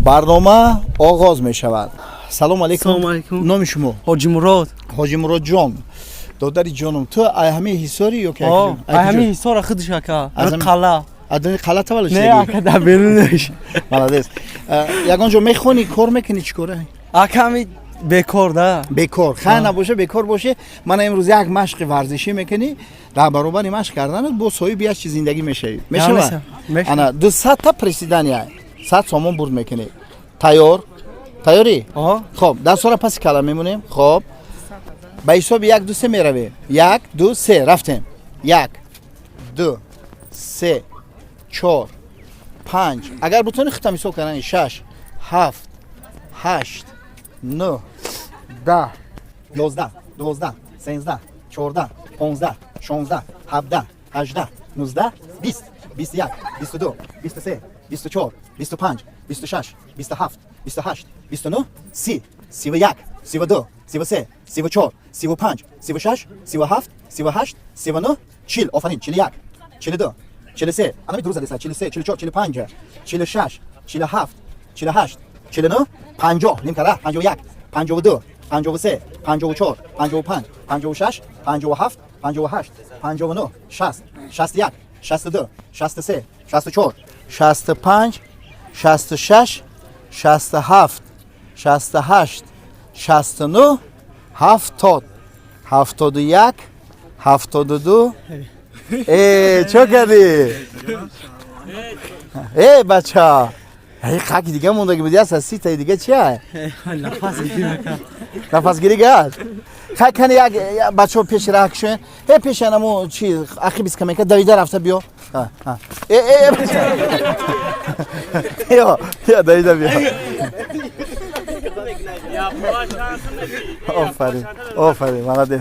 Барнома оғоз мешавад. Салому алейкум. Салому алейкум. Номи шумо? Ҳоҷи Мурод. Ҳоҷи Муродҷон, додари ҷонум, ту ай ҳамаи ҳисорӣ ё ки? Ай ҳамаи ҳисора худаш, ака. Қала. Адани қала таваллуд Не, шудагӣ? Ака, дар берунаш. Молодец. Ягон ҷо мехонӣ, кор мекунӣ, чӣ кора? Ака, ҳами бекор да. Бекор. Хай, набоша, бекор боше. Мана, имрӯз як машқи варзишӣ мекунӣ, дар баробари машқ карданат бо соҳиби як чиз зиндагӣ мешавӣ. Мешавад? Мешавад. Ана, 200-та приседания, 100 сомон бурд мекунӣ. Тайёр, тайёрӣ? О. Хоб, дастҳоро паси кала мемонем. Хоб, ба ҳисоби як, ду, се меравем. Як, ду, се, рафтем. Як, ду, се, чор, панҷ, агар бутони худтам ҳисоб кардани, шаш, ҳафт, ҳашт, нӯҳ, 10, 11, 12, 13, 14, 15, 16, 17, 18, 19, 20, 21, 22, 23, 24, 25, 26, 27, 28, 29, 30, 31, 32, 33, 34, 35, 36, 37, 38, 39, 40. Офарин. 41, 42, 43, анами дуруст задеса, 43, 44, 45, 46, 47, 48, 49, 50, нимкара, 51, 52, 53, 54, 55, 56, 57, 58, 59, 60, 61, 62, 63, 64, 65, 66, 67, 68, 69, 70, 71, 72. Э, чо кардӣ, э бача? Хаки дига мондаги буди, аст 30-таи дига чия? Нафасгирӣ гашт. Хай, кани як бачаҳо пеши раҳ кушоен. Э, пеши анамо чи ақиби скамейка давида рафта биё. Э, э, биё, биё, давида биё. Офарин, офарин, молодец.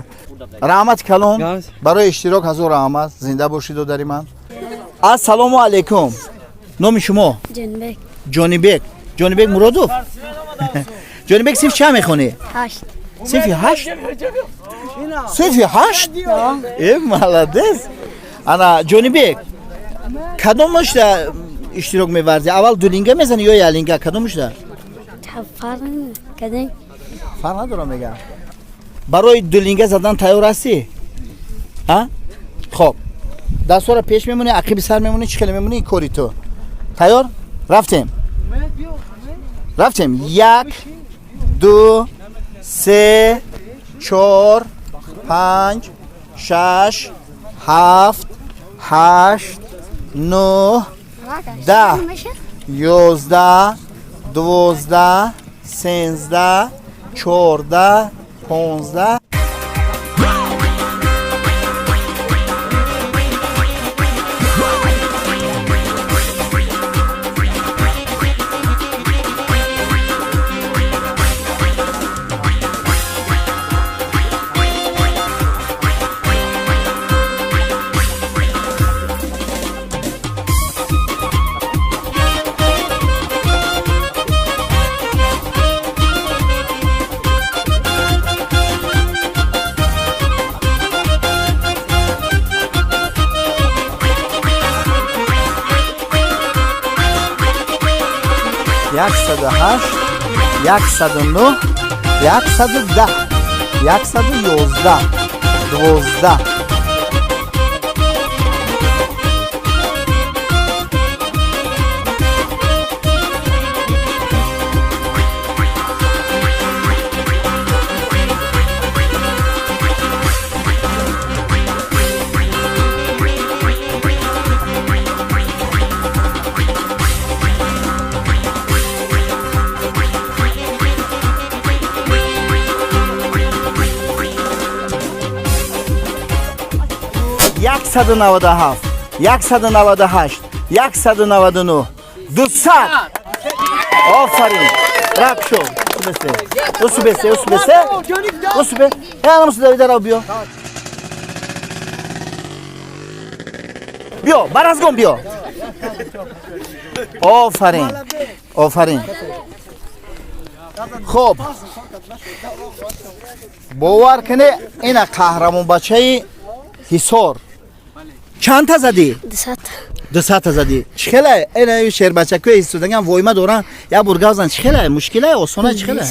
Раҳмати калон барои иштирок, ҳазор раҳмат. Зинда бошӣ, додари ман. Ассалому алайкум. Номи шумо? Ҷонибек. Ҷонибек. Ҷонибек Муродов. Ҷонибек, синф чанд мехонӣ? Ҳашт. Синфи ҳашт, синфи ҳашт. Э, молодец. Ана, Ҷонибек, кадомашда иштирок меварзӣ? Аввал дулинга мезанӣ ё ялинга, кадомашда? Фарқ кадем. Фарқ надорам, мегам. Барои дулинга задан тайёр ҳастӣ? А, хоб, дастҳоро пеш мемонӣ, ақиби сар мемонӣ, чӣ хеле мемонӣ, кори ту. Тайёр, рафтем, рафтем. Як, ду, се, чор, панҷ, шаш, ҳафт, ҳашт, нӯҳ, 10, 11, 12, 13, 14, 15. 108, 109, 110, 111, 12. 197, 198, 199, 200. Офарин, рабшо. Усубесе, усубесе, усубе. Анамуси давида биё, биё, баразгон биё. Офарин, офарин. Хоб, бовар куне, ина қаҳрамонбачаи Ҳисор. Чандта задӣ? 200. 200 задӣ. Чӣ хеле? Ина шербачакои истодаган войма доран. Як бор гап зан, чӣ хеле? Мушкиле, осона чӣ хеле?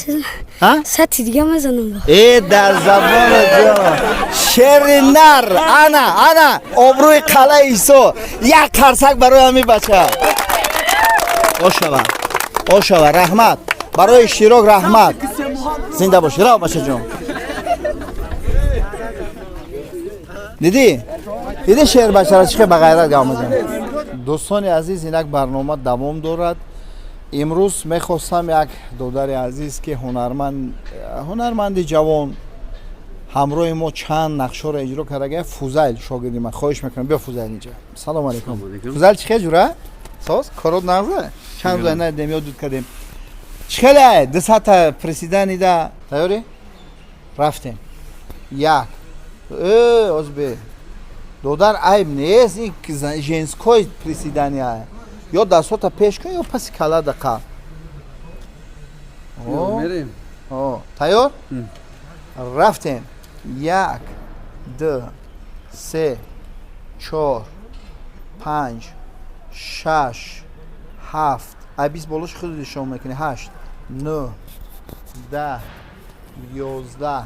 Ҳа? 100 дига мезанам бо. Э, дар забони ҷон. Шери нар, ана, ана, обрӯи қалаи Исо. Як қарсак барои ҳамин бача. Ошава. Ошава, раҳмат. Барои иштирок раҳмат. Зинда бошӣ. Рав бачаҷон. Дидӣ? Дидӣ шербачаро чӣ хел ба ғайрат гап мезанад? Дӯстони азиз, инак барнома давом дорад. Имрӯз мехостам як додари азиз, ки ҳунарманди ҷавон, ҳамроҳи мо чанд нақшҳоро иҷро кардага, Фузайл, шогирди ман. Хоҳиш мекунам, биё, Фузайл, инҷа. Салому алайкум, Фузайл. Чӣ хел, ҷура? Соз, корот нағза? Чанд рӯза надидем, ёд дуд кардем. Чӣ хеле 200-та приседание да тайёрӣ? Рафтем. Як, озбе, додар, айб нест, ин женской приседания. Ё дастҳота пеш кун, ё паси кала дақа. Тайёр, рафтем. Як, ду, се, чор, панҷ, шаш, ҳафт, ай 20 болош худ нишон мекунӣ, ҳашт, нӯҳ, 10, 11,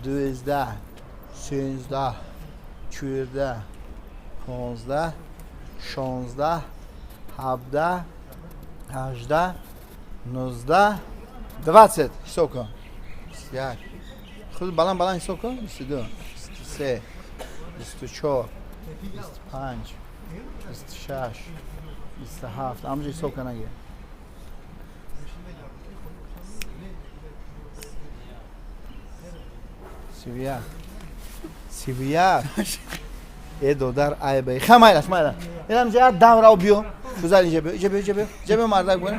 12, 13, 14, 15, 16, 17, 18, 19, 20. Ҳисоб кун. 21. Худ баланд баланд ҳисоб кун. 22, 23, 24, 25, 26, 27. Амҷо ҳисоб кун аге. 31, 31. Э, додар, айбе. Ха, майлаш, майлаш. Инам ҷа даврав биё. Фузал, инҷа биё, инҷа биё, инҷа биё. Инҷа биё, мардак бо.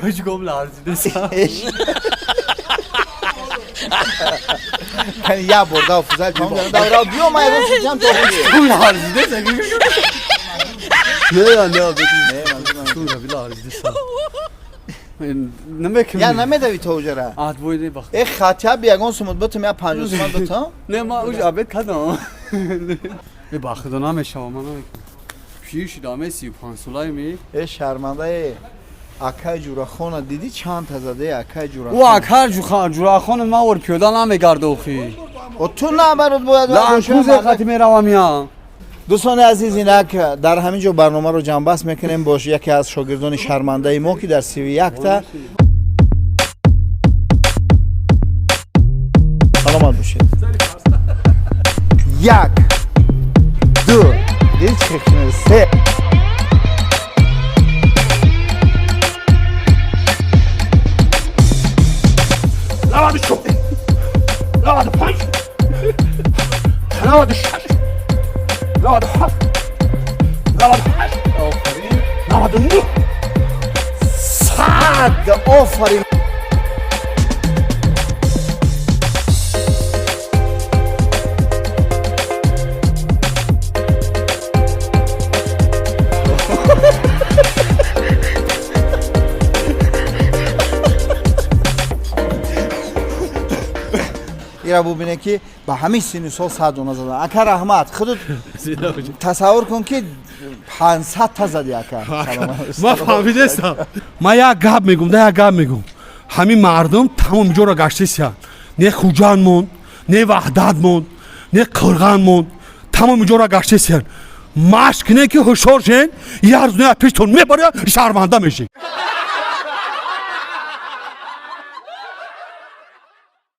Ҳеҷ гом ларзидеса. Кани, як бор дав, Фузал, тамом даврав биё, ман ягон чиз ҷам то. Ларзидеса. Не, не, не, ларзидеса. Намекунӣ. Я намедавӣ то уҷара. Адбой не бахт. Э, хатя би ягон сумут бутум, я 50 сумат бутум. Не, ма уж обед кардам. Э, ба худо намешавам, ман намекунам. Пир шудам, 35 солаи ми. Э, шармандаe, акай Ҷурахона дидӣ, чанд та заде акай Ҷурахон? Ӯ акар Ҷурахон ма вор пиёда намегард охи. О, ту наоборот бояд. Ланкузе қати меравам я. Дӯстони азиз, инак дар ҳамин ҷо барномаро ҷамъбаст мекунем бо яке аз шогирдони шармандаи мо, ки дар 31-та. Саломат бошед. Як, ду, диди чӣ хел, се. 96, 95, 96, 97, 98, 99, 100. Офарин. Ира бубине, ки ба ҳамин синну сол 100 дона задан. Ака, раҳмат. Худут тасаввур кун, ки 500 та зади, ака. Ман фаҳмидестам. Ман як гап мегум да, як гап мегум. Ҳамин мардум тамоми ҷоро гаштесиянд. Не Хуҷанд монд, не Ваҳдат монд, не Қирған монд, тамоми ҷоро гаштесиянд. Машқ кунед, ки ҳушёр шен. Як рӯз не пештон мебаря, шарманда мешед.